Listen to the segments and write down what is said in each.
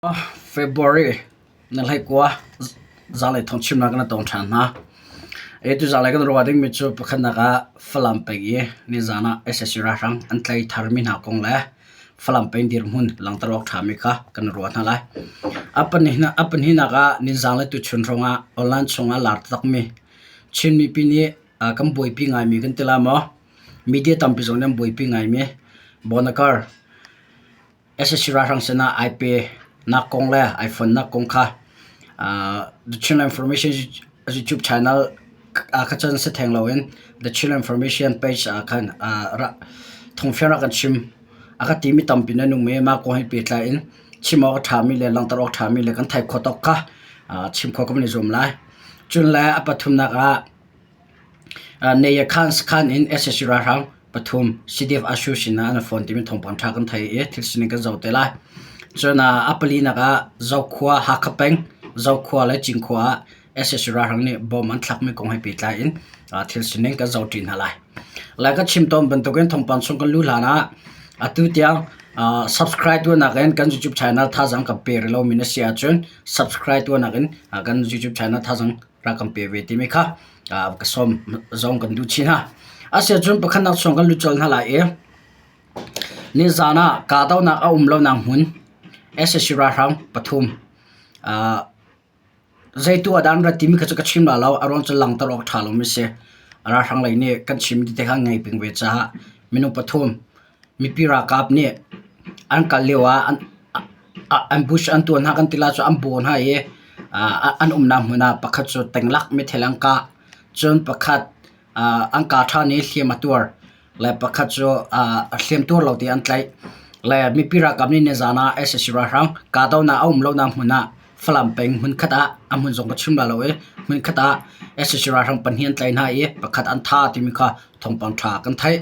February na hleikua zanlei thawngchimnak na tong ṭhan hna. Tuzanlei kan ruah dingmi cu pakhatnak ah Falam peng i nizaan ah sac ralhrang an tlai tharmi hna kong le Falam peng dirhmun langhter awk ṭhami kha kan ruah hna lai. A pahnihnak ah nizaan le tuchun hrawng ah online chungah lar taktakmi Chin mipi nih kan buaipi ngaimi kan ti lai maw? Media tampi zong nih an buaipi ngaimi Bonakar sac ralhrang sinah ai penak kong le ai fonnak kong kha The Chin Information YouTube channel ah kha cun si theng loin The Chin Information page ah khan thawngfiang rak kan chim. A ka timi tampi nan um i mah kong he pehtlai in chim awk a ṭhami le langhter awk a ṭhami le kan theih khawh tawk kha chim khawh kan i zuam lai. Cun le a pathumnak ah Nayakhan sakhan in sac ralhrang pathum CDF Ashu sinah an fawn timi thawngpang ṭha kan thei i thil sining kan zoh te lai. Cun a palinak ah Zokhua Hakha peng Zokhua le Cinkhua ah sac ralhrang nih bomb an thlakmi kong he pehtlai in thil sining kan zoh ṭi hna lai. Lai ka chim tawn bantukin thawngpang chung kan luh hlan ah atu tiang subscribe tuahnak in kan YouTube channel thazaang kan pe rih lomi na si ahcun subscribe tuahnak in kan YouTube channel thazaang rak kan pe ve timi kha ka sawm zong kan duh chin hna. Asiahcun pakhatnak chung kan lut colh hna lai i nizaan ah kahdohnak a um lonak hmun sac ralhrang pathum zeitu ah dah an rat timi kha cu ka chim la lo. A ruang cu langhter awk ṭha lomi si. Ralhrang lei nih kan chim ti te kha ngei peng ve caah minung pathum mipi ralkap nih an kal lio ah an bush an tuah hna kan ti lai cu an baw hna i an umnak hmun ah pakhat cu tenglak meithal an kah. Cun pakhat an kah ṭhan i hliam a tuar. Le pakhat cu hliam tuar lo tiah an tlaih. Le mipi ralkap nih nizaan ah sac ralhrang kahdohnak a um lonak hmun ah Falam peng hmunkhat ah a hmun zong ka chim lai lo i hmunkhat ah sac ralhrang pahnih an tlaih hna i pakhat an tha timi kha thawngpang ṭha kan theih.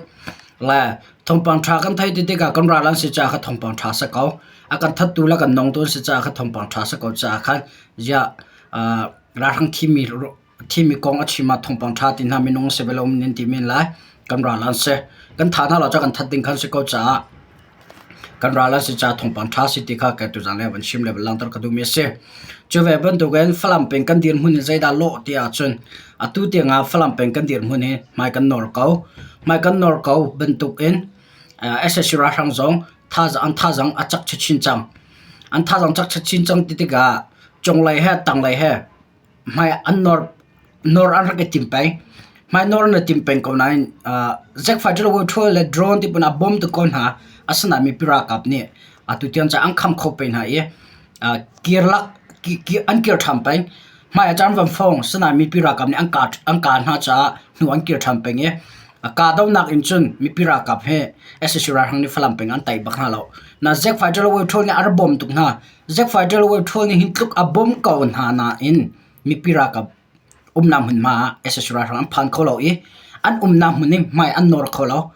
Le thawngpang ṭha kan theih ti tikah kan ral an si caah kha thawngpang ṭha si ko. A kan thattu le kan nongtu an si caah kha thawngpang ṭha si ko caah khan ziah ralhrang thimi thimi kong a chim ah thawngpang ṭha ti hna minung si ve lo nan ti men lai. Kan ral an si. Kan thah hna lo cu kan that ding khan si ko caah kan ral an si caah thawngpang ṭha si ti kha kai tuzaan le van chim le van langhter ka duhmi a si. Cu ve bantukin Falam peng kan dirhmun hi zeidah lawh ti ahcun atu tiangah Falam peng kan dirhmun hi hmai kan nawr ko. Hmai kan nawr ko bantukin sac ralhrang zong an thazaang a cak chinchin cang. An thazaang cak chinchin cang ti tikah cunglei he tanglei he hmai an nawr nawr an rak i tim peng. Hmai nawr an i tim peng ko nain Zack Fighter ṭhual le drone ti a bawm tuk ko hna. Asinain mipi ralkap nih atu tiang cu an kham kho peng hna i kirlak an kir ṭhan peng. Hmai ah cun an van fong. Asinain mipi ralkap nih an kah hna caah hnu an kir ṭhan peng i kahdohnak in cun mipi ralkap hi sac ralhrang nih Falam peng an tei bak hna lo. Na Zack Fighter ṭhual nih a rak bawm tuk hna. Zack Fighter ṭhual nih hin tluk a bawm ko hna nain mipi ralkap umnak hmunhma ah sac ralhrang an phan kho lo i an umnak hmun in hmai an nawr kho lo.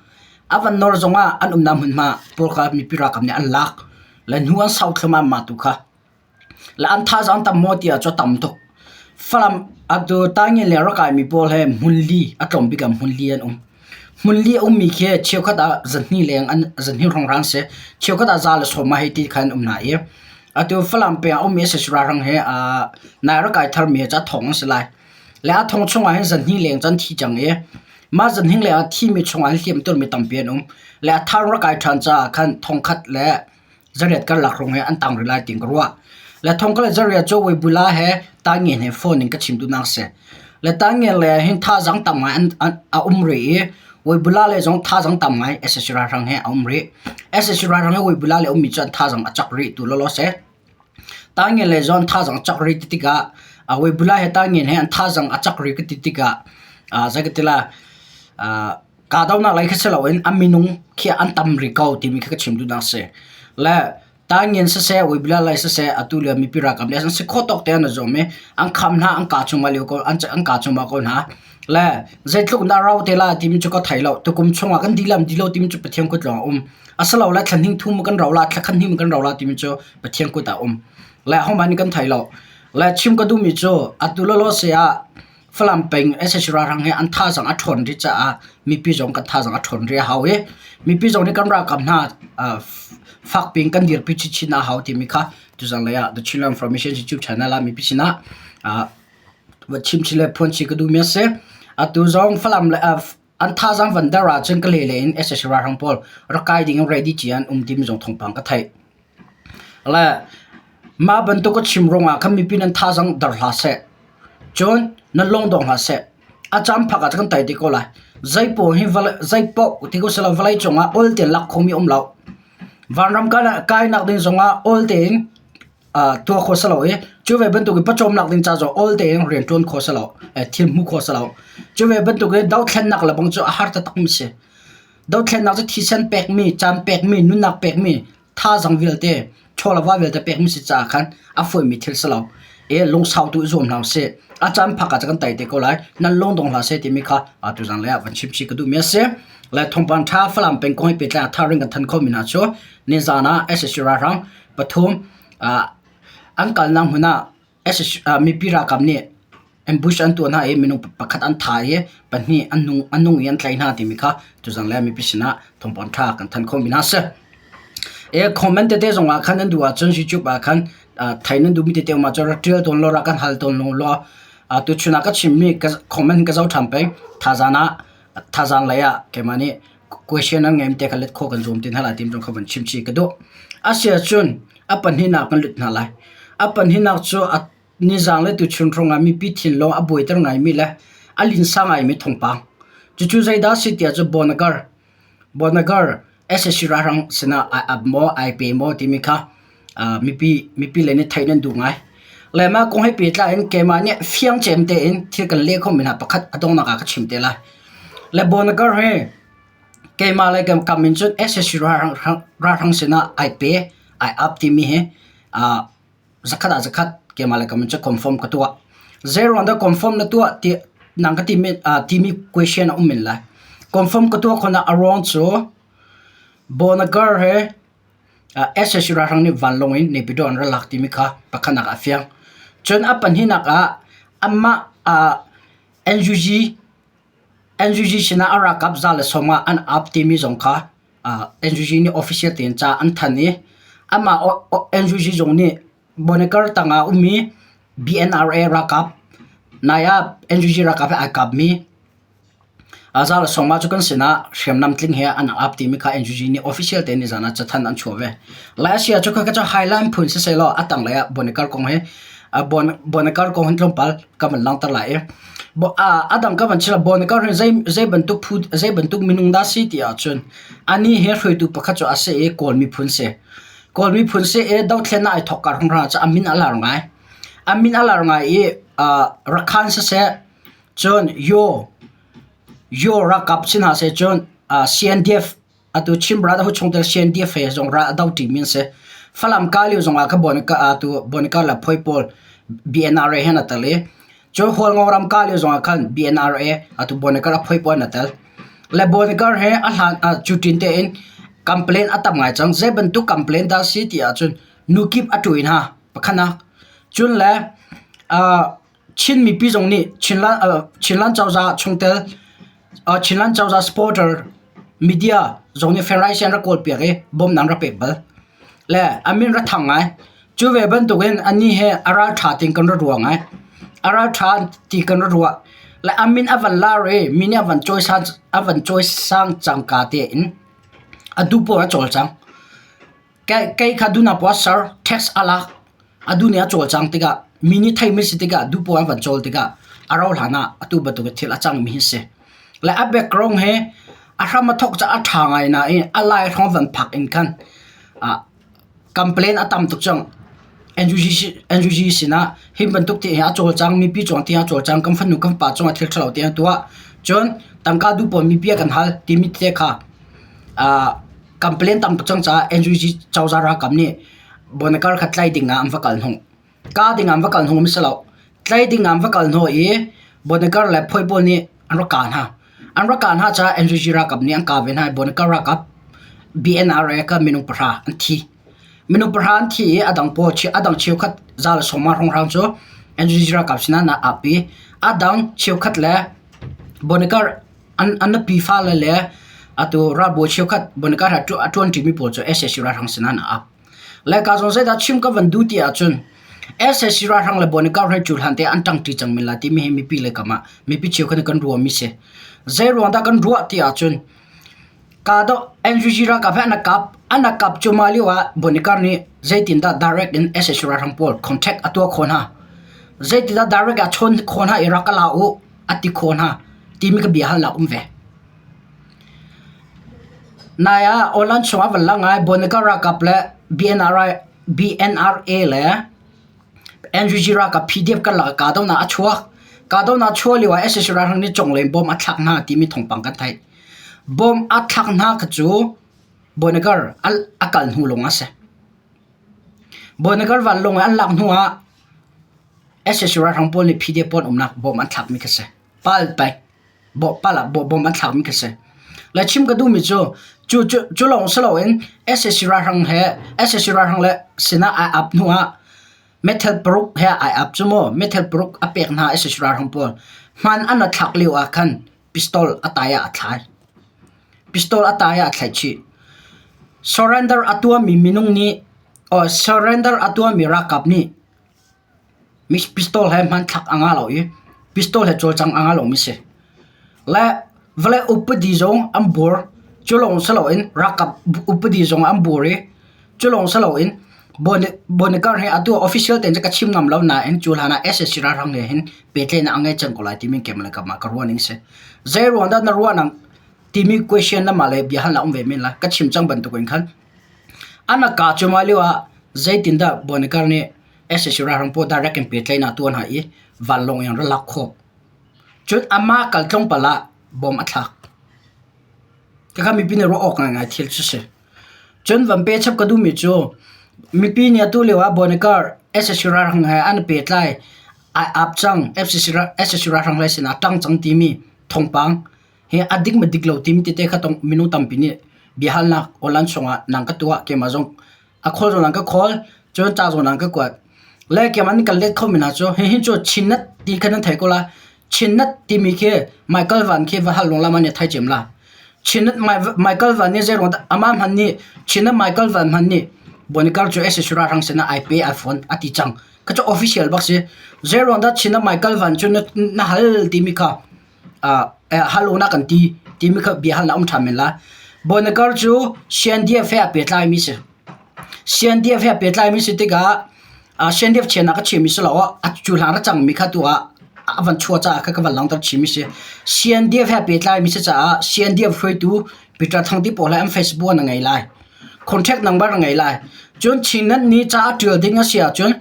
A van nawr zongah an umnak hmunhma pawl kha mipi ralkap nih an lak le hnu an sau thluahmah mah tu kha. Le an thazaang tam maw ti ahcun a tam tuk. Falam atu Taingen le rak kaimi pawl he hmunli a tlawm bik ah hmunli an um. Hmunli a ummi khi cheukhat ah zahnih leng an zahnih hrawnghrang si. Cheukhat ah za le sawm ah hei ti khan um hna i atu Falam peng ah ummi sac ralhrang he nai rak kai tharmi he ca thong an si lai. Le a thong chungah hin zahnih leng cu an thi cang i mah zahnih leng a thimi chungah hin hliamtuarmi tampi an um. Le a thar rak kai ṭhan caah khan thongkhat le zariat karlak hrawng he an tang rih lai tiin ka ruah. Le thongkhat le zariat cu Weibula he Tangen he phone in ka chim duhnak a si. Le Tangen le hin thazaang tam ngai a um rih i Weibula le zong thazaang tam ngai sac ralhrang he a um rih. sac ralhrang he Weibula le ummi cu an thazaang a cak rih tu lawlaw si. Tangen le zong an thazaang a cak rih ti tikah Weibula he Tangen he an thazaang a cak rih ka ti tikah zei ka ti lai kahdohnak lei kha si loin a minung khi an tam rih ko timi kha ka chim duhnak a si. Le Taingen siseh, Uibila lei siseh, atu lio mipi ralkap nih an si khawh tawk te an i zuam i an kham hna, an kah chungah lio ko, an kah chungah ko hna. Le zeitluk dah rau te lai timi cu ka thei lo. Tukum chungah kan dih dih lo timi cu Pathian kut lawng a um. Asilole thla hnih thum kan rau la, thla khat hnih kan rau la timi cu Pathian kut ah a um. Le ahohmanh nih kan thei lo. Le chim ka duhmi cu atu lawlaw se ah. Falam peng sac ralhrang hi an thazaang a ṭhawn rih caah mipi zong kan thazaang a ṭhawn rih a hau i mipi zong nih kan ralkap hna fakpi in kan dirpi chinchin a hau timi kha tuzanlei ah The Chinland Information YouTube channel ah mipi sinah va chimchin le phuanchih ka duhmi a si. Atu zong Falam le an thazaang van der ahcun ka lele in sac ralhrang pawl rak kai ding in ready cia an um timi zong thawngpang ka theih. Le mah bantuk a chim ruangah khan mipi nan thazaang der hlah seh. Cun nan lung dong hlah seh. A caan phak ah cun kan tai te ko lai. Zeipaoh hi vawlei zeipaoh ti ko selaw vawlei cungah awl tein lak khomi um lo. Vanram kainak ding zongah awl tein tuah khawh si lo i cu ve bantuk in pawcawmnak ding ca zong awl tein rian ṭuan khawh si lo, thil hmuh khawh si lo. Cu ve bantuk in dothlennak le bang cu a har taktakmi si. Dothlennak cu thisen pekmi, caan pekmi, nunnak pekmi, thazaang vialte, chaw le va vialte pekmi si caah khan a fawimi thil si lo. I lungsau tu i zuam hna usih. A caan phak ah cun kan tei te ko lai. Nan lung dong hlah seh timi kha tuzan lei ah van chimchih ka duhmi a si. Le thawngpang ṭha Falam pengkong he pehtlai ah tharing kan thanh khomi hna cu nizaan ah sac ralhrang pathum an kalnak hmun ah mipi ralkap nih ambush an tuah hna i minung pakhat an thah i pahnih an nung i an tlaih hna timi kha tuzan le mipi sinah thawngpang ṭha kan thanh khawhmi hna a si. Comment tete zongah khan nan duh ahcun YouTube ah khan thei nan duhmi tete um ahcun rak ṭial tawn law rak kan hal tawn law tuchun ah ka chimmi comment ka zoh ṭhan peng. Thazaang ah thazaang lei ah keimah nih question an ngeimi te kha let khawh kan zuam ti hna lai ti zong kha van chim chih ka duh. Asiahcun a pahnihnak kan lut hna lai. A pahnihnak cu a nizang le tuchun hrawng ah mipi thinlung a buaiter ngaimi le a linsa ngaimi thawngpang. Cucu zeidah a si tiah cu Bonagar Bonagar sac ralhrang sinah ai ap maw ai pe maw timi kha mipi mipi lei nih theih nan duh ngai. Le mah kong he pehtlai in keimah nih fiang cem tein thil kan leh khomi hna pakhat a donghnak ah ka chim te lai. Le Bonagar hi keimah le kam in cun sac ralhrang sinah ai pe ai ap timi hi zakhat ah zakhat keimah le kam in cun confirm ka tuah. Zeiruang dah confirm na tuah ti nang ka timi timi question a um men lai. Confirm ka tuah khawhnak a ruang cu Bonagar he sac ralhrang nih vanlawng in Naypyidaw an ra lak timi kha pakhatnak ah a fiang. Cun a pahnihnak ah anmah NUG NUG sinah a ralkap za le sawm ah an ap timi zong kha NUG nih official tein ca an thanh i amah NUG zong nih Bonagar tangah a ummi BNRA ralkap nai ah NUG ralkap he ai kapmi Za le sawmah cu kan sinah hriamnam tling he an ap timi kha NUG nih official tein nizan ah cathanh an chuah ve. Lai Asia cu khaka cu Highland phun sisehlaw a tanglei ah Bonnegar kong hi Bonnegar kong hin tlawmpal ka van langhter lai i a dang ka van chim Bonnegar hi zei zei bantuk phu zei bantuk minung dah si ti ahcun anih hi hruaitu pakhat cu a si i Kawl miphun si. Kawl miphun si i dothlennak ai thawk kar hrawng cu a min a lar ngai. A min a lar ngai i Rakhan siseh Cun Yaw Yaw ralkap si hna seh cun CNDF atu Chin Brotherhood chungtel CNDF he zong ral a do ṭimi an si. Falam ka lio zongah ka atu Bonikar le Phuai pawl BNRA he an i tel i cun Hualngo ram ka lio zongah khan BNRA atu Bonikar a Phuai pawl an i tel. Le Bonikar he a hlan cuṭin tein complain a tam ngai cang. Zei bantuk complain dah si ti ahcun nukip a ṭuin hna pakhatnak. Cun le Chin mipi zong nih Chinland cozah chungtel Chinland cozah supporter media zong nih Federation an rak kawlpiak i bawmhnak an rak pek bal. Le a min rak thang ngai. Cu ve bantukin anih hi a ralṭha tiin kan rak ruah ngai. A ralṭha ti kan rak ruah. Le a min a van lar i mi nih a van cawisan a van cawisang cangka tein a duh poah a cawlcang. Kei kha duhnak poah ser, tax a lak, a duh nih a cawlcang tikah mi nih theimi si tikah duh poah an van cawl tikah a rauh hlan ah atu bantuk thil a cangmi hi si. Le a background he a hram a thawk caah a ṭha ngai nain a lai hrawng van phak in khan complain a tam tuk cang. NUG sinah hi bantuk ti hi a cawlcang, mipi cungah ti hi a cawlcang, kan fanu kan pa cungah thil ṭhalo ti an tuah. Cun tangka duh pawl mipi a kan hal timi te kha Complain tam tuk cang caah NUG cozah ralkap nih Bonakar kha tlai ding ah an va kal hnawh. Ka ding ah an va kal hnawh mi si lo. Tlai ding ah an va kal hnawh i Bonakar le Phuai pawl nih an rak kah hna. An rak kah hna caah NUG ralkap nih an kah ve hna i Bonakar ralkap BNRA kha minung pahra an thi. Minung pahra an thi i a dang pawl a dang cheukhat za le sawma hrawnghrang cu NUG ralkap sinah an ap i. A dang cheukhat le Bonikar an an nupi fale le atu ralbawi cheukhat Bonikar he a ṭuanṭimi pawl cu sac ralhrang sinah an ap. Le ka zawn zeidah chim ka van duh ti ahcun sac ralhrang le Bonikar he cu hlan te an ṭangṭi cang men lai timi hi mipi le kam ah mipi cheukhat nih kan ruahmi si. Zei ruang dah kan ruah ti ahcun Kahdoh NUG ralkap he an i kap. An i kap cuahmah lio ah Bonikar nih zeitindah direct in sac ralhrang pawl contact a tuah khawh hna. Zeitindah direct a chawn khawh hna i rak ka la u a ti khawh hna timi ka biahalnak um ve. Nai ah online chungah van lang ai Bonikar ralkap le BNRI, BNRA le NUG ralkap PDF karlak ah kahdohnak a chuak. Kahdohnak chuah lio ah sac ralhrang nih congleng bom a thlak hna timi thawngpang kan theih. Bom a thlak hna kha cu Bonagar a kal hnu lawng a si. Bonagar vanlawng in an lak hnu ah sac ralhrang pawl nih PDF pawl umnak bom an thlakmi kha si. Pal pek pal ah bom an thlakmi kha si. Le chim ka duhmi cu cu cu lawng si loin sac ralhrang he sac ralhrang le sinah ai ap hnu ah meithal paruk he ai ap cu mu meithal paruk a pek hna sac ralhrang pawl hman an rak thlak lio ah khan Pistol a tai ah a thlai. Pistol a tai ah a thlaih chih. Surrender a tuahmi minung nih or surrender a tuahmi ralkap nih pistol he hmanthlak a ngah lo i pistol he cawlcang a ngah lomi si. Le vawlei upadi zong an bur. Cu lawng si loin ralkap upadi zong an bur i cu lawng si loin Bonikar hi atu official tein ka chim ngam lo nain cu hlan ah sac ralhrang he hin pehtlaihnak a ngei cang ko lai timi keimah le keimah ka ruah ning si. Zei ruang dah na ruah nang timi question na mah le biahalnak um ve men lai. Ka chim cang bantuk in khan an a ka cuma lio ah zeitindah Bonikar nih sac ralhrang pawl direct in pehtlaihnak tuah hna i vanlawng in ra lak khawh. Cun amah kal tlawmpal ah bom a thlak. Khakha mipi nih ruah awk ngaingai thil cu si. Cun van pe chap ka duhmi cu mipi nih atu lio ah Bonikar sac ralhrang he an i pehtlai ai ap cang sac ralhrang lei sinah ṭang cang timi thawngpang hi a dik maw dik lo timi tete kha minung tampi nih biahalnak online chungah nang ka tuah keimah zong a khawl zong an ka khawl cun ca zong an ka kuat. Le keimah nih kan let khomi hna cu hihi cu Chinnet ti kha nan theih ko lai. Chinnet timi khi Michael Van khi va hal lung lam an i thei cem la. Chinnet Michael Van nih zeiruang dah amah hmanh nih Chinnet Michael Van hmanh nih Bonikar cu sac ralhrang sinah ai pe ai phone a ti cang. Kha cu official bak si. Zeiruang dah Chinnet Michael Van cu na hal timi kha hal u na kan ti timi kha bia hal na um ṭhan men la. Bonikar cu CNDF he a pehtlaimi si. CNDF he a pehtlaimi si tikah CNDF chian ah ka chimmi si lo a cu hlang ra cangmi kha tu ah a van chuah caah kha ka van langhter chimmi si. CNDF he a pehtlaimi si caah CNDF hruaitu Peter Thang ti pawl he an Facebook an ngei lai. Contact number a ngei lai. Cun Chinland nih ca a ṭial ding a si ahcun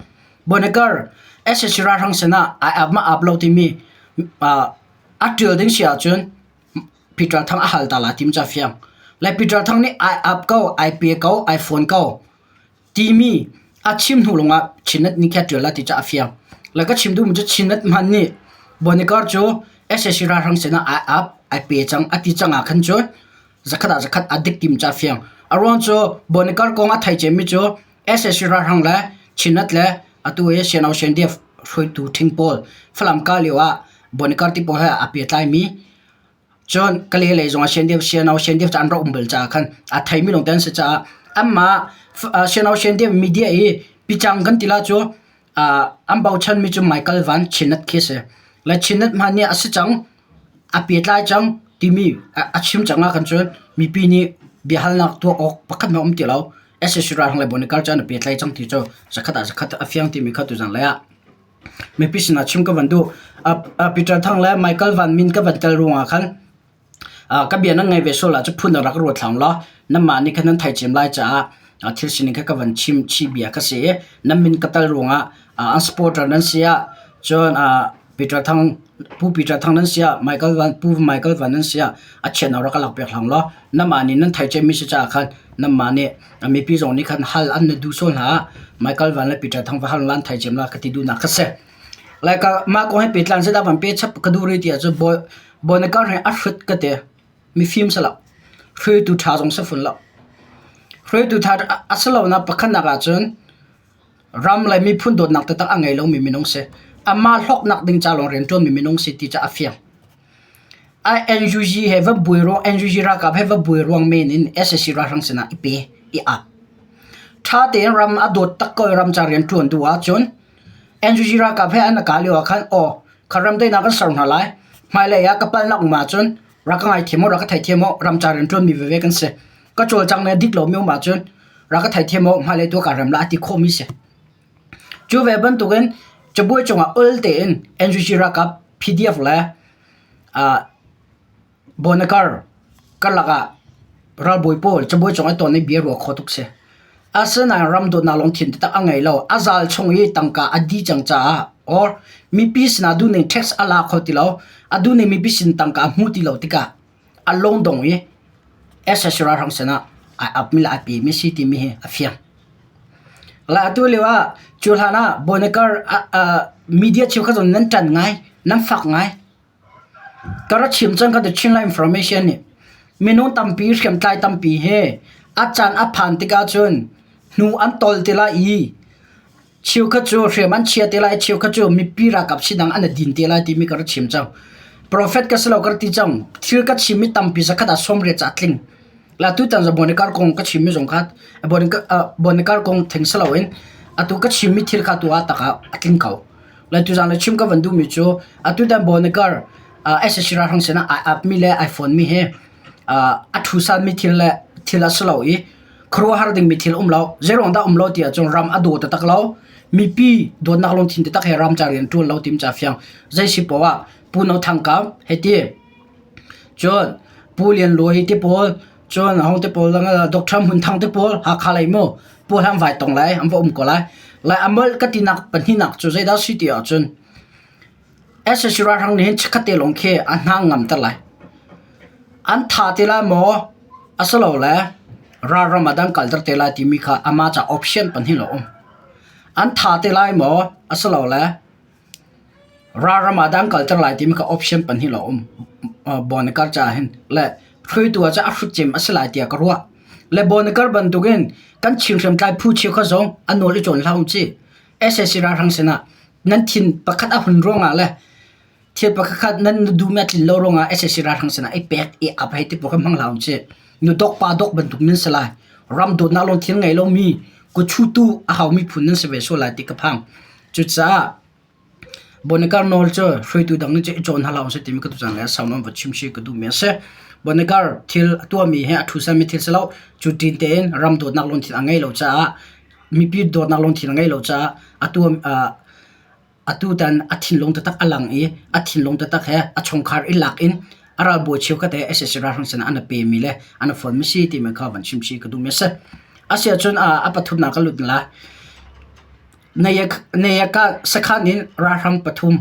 Bonikar sac ralhrang sinah ai ap ma ap lo timi a ṭial ding si ahcun Peter Thang a hal ta la tim ca fiang. Le Peter Thang nih ai ap ko, ai pe ko, ai phone ko timi a chim hnu lawngah Chinnet nih kha ṭial la ti ca a fiang. Le ka chim duhmi cu Chinnet hmanh nih Bonikar cu sac ralhrang sinah ai ap, ai pe cang a ti cang ah khan cun zakhat ah zakhat a dik tim ca fiang. A ruang cu Bonikar kong a thei cemmi cu sac ralhrang le Chinnet le atu i Siano CNDF hruaitu ṭhing pawl Falam kah lio ah Bonikar ti pawl he aa pehtlaimi Cun Kale lei zongah CNDF Siano CNDF cu an rak um bal caah khan a theimi lawngte an si caah anmah Siano CNDF media i picang kan ti la cu an bochanmi cu Michael Van Chinnet khi a si. Le Chinnet hmanh nih a si cang, a pehtlai cang timi a chim cang ahkhan cun mipi nih biahalnak tuah awk pakhat hmanh a um ti lo. sac ralhrang le Bonikar cu an i pehtlai cang ti cu zakhat ah zakhat a fiang timi kha tuzan lei ah Mipi sinah chim ka van duh. Peter Thang le Michael Van min ka van tel ruangah khan ka bia nan ngai ve sual ahcun phun rak ruat hlah law nanmah nih khan nan thei cem lai caah thil sining kha ka van chim chih bia ka si i nan min ka tel ruangah an supporter nan si ah cun Peter Thang Pu Peter Thang nan si ah Michael Van Pu Michael Van nan si ah a chiatnak rak ka lak piak hlah law nanmah nih nan thei cemmi si caah khan nanmah nih mipi zong nih khan hal an na duh sual hna ah Michael Van le Peter Thang va hal lan thei cem la ka ti duhnak kha si. Like mah kong he pehtlan zeidah van pe chap ka duh rih ti ahcun bawi bawi he a hrut ka ti mifim si lo hruaitu ṭha zong si fun lo hruaitu ṭha a si lonak pakhatnak ahcun ram le miphun dawtnak taktak a ngei lomi minung si. Amah hlawknak ding ca lawng rianṭuanmi minung si ti cu a fiang. NUG he va buai ruang NUG ralkap he va buai ruang men in sac ralhrang sinah i pe i ap. Ṭha tein ram a dawt tak ko i ram ca rian ṭuan duh ahcun NUG ralkap he an i kah lio ah khan aw kha ram daihnak kan ser hna lai. Hmailei ah ka palhnak um ahcun rak ka ngaithiam u, rak ka theithiam u, ram ca rian ṭuanmi veve kan si. Ka cawlcang nih a dik lomi um ahcun rak ka theithiam u, hmailei tu ah kaa rem lai a ti khawhmi si. Cu ve bantukin cabuai cungah ul tein NUG ralkap PDF le Bonakar karlak ah ralbawi pawl cabuai cung i ton i bia ruah khawh tuk si. Asinain ram dawtnak lungthin taktak a ngei lo. A zal chung i tangka a dih cang caah or mipi sinah duhning tax a la kho ti lo. A duhning mipi sin tangka a hmu ti lo tikah a lungdong i sac ralhrang sinah ai apmi le ai pemi si timi hi a fiang. La atu lio ah cu hlan ah Bonakar media cheukhat zong nan ṭan ngai, nan fak ngai. Ka ra chim cang ka The Chinland Information nih minung tampi hriamtlai tampi he a caan a phan tikah cun hnu an tol te lai i Cheukhat cu hriam an chia te lai, cheukhat cu mipi ralkap si dang an i din te lai timi ka rak chim cang. Prophet ka si lo ka rak ti cang. Thil ka chimmi tampi zakhat ah 80 ca a tling. La tutan za Bonikar kong ka chimmi zong kha Bonikar kong theng si loin atu ka chimmi thil kha tu ah tak ah a tling ko. La tuzan le chim ka van duhmi cu atutan Bonikar SSC ralhrang sinah ai apmi le ai phone mi hi a ṭhusanmi thil le thil a si lo i khuaruahhar dingmi thil um lo. Zeiruang dah um lo ti ahcun ram a daw taktak lo. Mipi dawtnak lungthin taktak he ram ca rian ṭuan lo tim ca fiang. Zei si poah ah Pu No Thang Kau hei ti. Cun Pu Lian Luai te pawl, cun hong te pawl Dr. Hmun Thang te pawl Hakha lei mu Pu Hlang Vai tong lai an va um ko lai. Lai amol ka tinak pahnihnak cu zeidah si ti ahcun Sac ralhrang nih hin chikkhat te lawng khi a hna ngamter lai. An tha te lai maw asilole ralram ah dah an kalter te lai timi kha amah ca option pahnih a um. An tha te lai maw asilole ralram ah dah an kalter lai timi kha option pahnih a um. Bonakar caah hin le hruaitu ah cun a hrut cem a si lai tiah ka ruah. Le Bonakar bantukin kan Chin hriamtlai phu cheukhat zong an nawl i cawn hlah u ci. Sac ralhrang sinah nan thin pakhat a hun ruangah le thil pakhatkhat nan duhmi a tlin lo ruangah sac ralhrang sinah i pek i ap hei ti pawl kha hmang hlah u ci. Nu dok pa dok bantuk nan si lai. Ram dawtnak lungthin ngei lomi kuchutu a haumi phun nan si ve sual lai ti ka phang. Cucaah Bonakar nawl cu hruaitu dang nih cun i cawn hna hlah usih timi ka tuchan le sau nawn va chim si ka duhmi a si. Bonakar thil a tuahmi hi a ṭhusanmi thil si lo. Cu ṭin tein ram dawtnak lungthin a ngei lo caah mipi dawtnak lungthin a ngei lo caah atu atutan a thinlung taktak a lang i a thinlung taktak he a chungkhar i lak in a ralbawi cheukhat he sac ralhrang sinah an i pemi le an i fonmi si timi kha van chim chih ka duhmi a si. Asiahcun a pathumnak ka lut lai. Nayaka sakhan in ralhrang pathum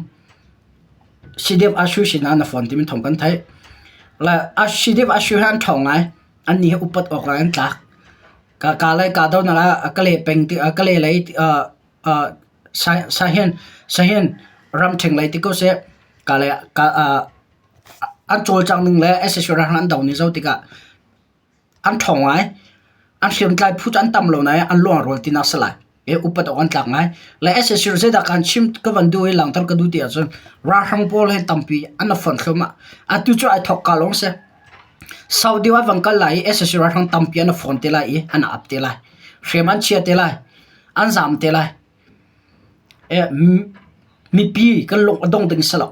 CDF Ashu sinah na phone timi thawng kan theih. Le CDF Ashu he an ṭhawng ngai. Annih he upat awk ngai an tlak. Ka ka le kahdohnak ah ka le peng ti ka le lei sahin sahin ramṭhing lei ti ko seh ka le ka an cawlcangh ning le sac ralhrang an do ning zoh tikah an ṭhawng ngai. An hriamtlai phu cu an tam lo nain an lung a rual tinak si lai. I upat awk an tlak ngai. Le sac zeidah kaan chim ka van duh i langhter ka duh ti ahcun ralhrang pawl hi tampi an i fonh thluahmah. Atu cu ai thawk ka lawng si. Saudi ah van kal lai i sac ralhrang tampi an i fawn te lai i an ap te lai. Hriam an chia te lai. An zaam te lai. Mipi kan lung a dong ding si lo.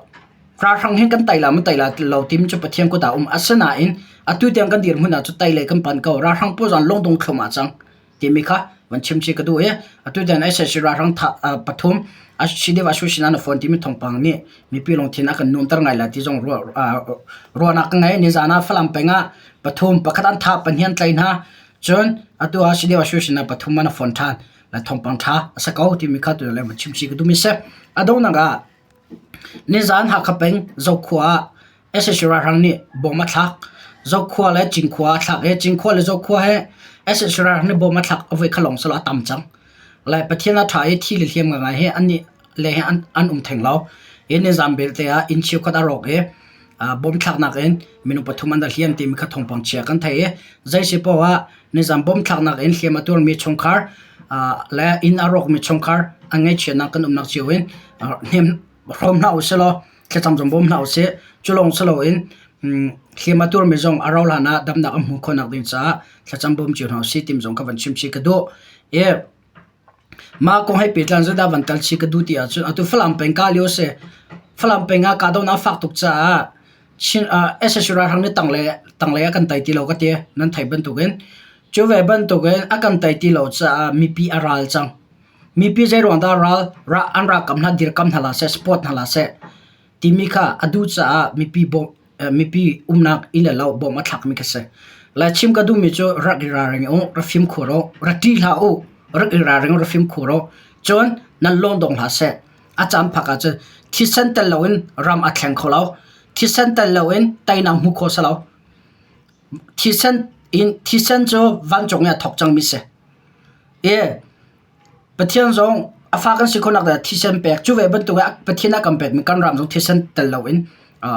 Ralhrang hin kan tai la maw tai la lo timi cu Pathian kut ah a um. Asinain atu tiang kan dirhmun ah cu tai lei kan pan ko. Ralhrang pawl zong lungdong thluahmah cang. timi kha van chim chih ka duh i atu tiang sac ralhrang pathum CDF Association an phone timi thawngpang nih mipi lungthin a kan nuamter ngai lai ti zong ruahnak ka ngei. Nizan ah Falam peng ah pathum pakhat an thah pahnih an tlaih hna. Cun atu ah CDF Association ah pathum an phone ṭhan. Le thawngpang ṭha a si ko timi kha tu le van chim chih ka duhmi si. A donghnak ah nizan Hakha peng Zokhua ah Sac ralhrang nih bom a thlak. Zokhua le Cinkhua a thlak i Cinkhua le Zokhua hi sac ralhrang nih bom a thlak a voi kha lawng si lo a tam cang. Le Pathian a ṭha i thi le hliam ngaingai hi annih le hi an um theng lo. Hi nizan belte ah inn cheukhat a rawk i bom thlaknak in minung pathum an ra hliam timi kha thawngpang chia kan theih i zei si paoh ah nizan bom thlaknak in hliam a tuarmi chungkhar. Le inn a rawkmi chungkhar an ngaihchiatnak kan umnak cio in hnem hrawm hna usih law thlacam zong bawm hna usih. Cu lawng si loin hliam a tuarmi zong a rauh hlan ah damnak an hmuh khawhnak ding caah thlacam bawm cio hna usih timi zong ka van chim chih ka duh. I mah kong he pehtlai in zeidah van tal chih ka duh ti ahcun atu Falam peng kah lio a si. Falam peng ah kahdohnak a fak tuk caah Chin sac ralhrang nih tanglei a kan tei ti lo ka ti. Nan theih bantukin. Cu ve bantukin a kan tei ti lo caah mipi a ral cang. Mipi zeiruang dah ral an ralkap hna dirkamh hna hlah seh, support hna hlah seh timi kha a duh caah mipi bawmh mipi umnak inn le lo bawmh a thlakmi kha si. Le chim ka duhmi cu rak i ralring u, rak fimkhur u, rak ṭih hlah u, rak i ralring u, rak fimkhur u. Cun nan lawng dong hlah seh. A caan phak ahcun thisen tel loin ram a thleng kho lo. Thisen tel loin teinak hmuh khawh si lo. Thisen in thisen cu vancung i a thawk cangmi si. I Pathian zong a fa kan si khawhnak ding ah thisen pek cu ve bantuk ah Pathian a kan pekmi kan ram zong thisen tel loin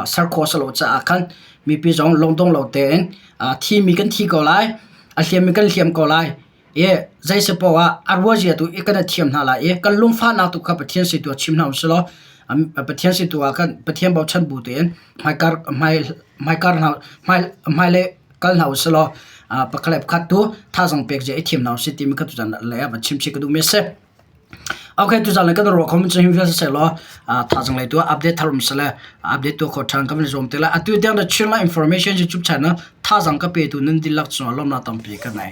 ser khawh a si lo caah khan mipi zong lungdong lo tein thimi kan thi ko lai, a hliammi kan hliam ko lai i zei si paoh ah a ruazia tu i kan i thiam hna lai i kan lungfahnak tu kha Pathian si tu ah chim hna usih law Pathian si tu ah khan Pathian bochan bu tein hmaikar hmai hmaikar hna hmailei kal hna usih law pakhat le pakhat tu thazaang pek zia i thiam hna usih timi kha tuzan lei ah van chim chih ka duhmi a si. Okay, tuzan lei kan ruah kho mi cu hin vial siseh law thazaang lei tu ah update thar um sile update tuah kho ṭhan kan van i zuam te lai. Atu tiang the Chinland Information YouTube channel thazaang ka petu nan dihlak cungah lawmhnak tampi ka ngei.